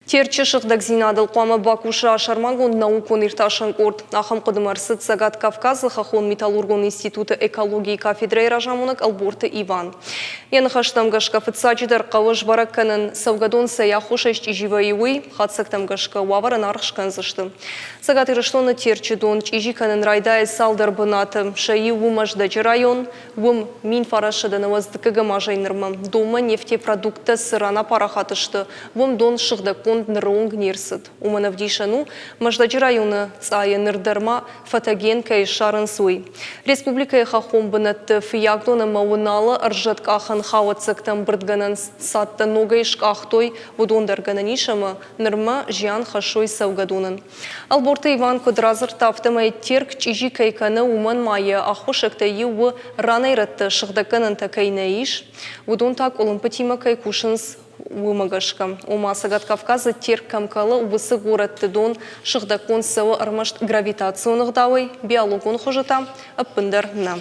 Терчы сыгъдӕгдзинадыл хъуамӕ бакуса сӕрмагонд наукон-иртасӕн къорд. Ахӕм хъуыдымӕ ӕрцыд Цӕгат Кавказы хӕххон-металлургон институты экологийы кафедрӕйы разамонӕг Ӕлборты Иван. Йӕ ныхӕстӕм гӕсгӕ, фыццаджыдӕр хъӕуы сбӕрӕг кӕнын, цӕугӕдон цӕй аххосӕй счъизи вӕййы, уый. Хатдзӕгтӕм гӕсгӕ уавӕрӕн аргъ скӕндзысты. Цӕгат Ирыстоны Терчы дон чъизи кӕнын райдайы цалдӕр бынаты. Сӕ иу у Мӕздӕджы район, Уым 1990 дыккӕгӕм азӕй нырмӕ донмӕ нефтепродукттӕ цы ран апарахат сты, уым дон сыгъдӕггонд ныры онг не рцыд. Уымӕн ӕвдисӕн у, Мӕздӕджы районы цъайы ныр дӕр ма фӕтӕген кӕй ссарынц, уый. Республикӕйы хӕххон бынӕтты Фыййагдон ӕмӕ Уыналы ӕрзӕткъахӕн хауӕццӕгтӕ ӕмбырдгӕнӕн цадтӕ ногӕй скъахтой, уыдон дӕр гӕнӕн ис ӕмӕ нырмӕ зиан хӕссой цӕугӕдонӕн. Ӕлборты Иван куыд радзырдта, афтӕмӕй Терк чъизи кӕй кӕны, уымӕн ма йӕ аххосӕгтӕй иу у, ранӕй-рӕтты сыгъдӕггӕнӕнтӕ кӕй нӕ ис, уыдон та къуылымпытимӕ кӕй кусынц, уымӕ гӕсгӕ. Ома, Цӕгат Кавказы Терк кӕм кӕлы, уыцы горӕтты дон сыгъдӕггонд цӕуы ӕрмӕст гравитацион ӕгъдауӕй, биологон хуызы та ӕппындӕр нӕ.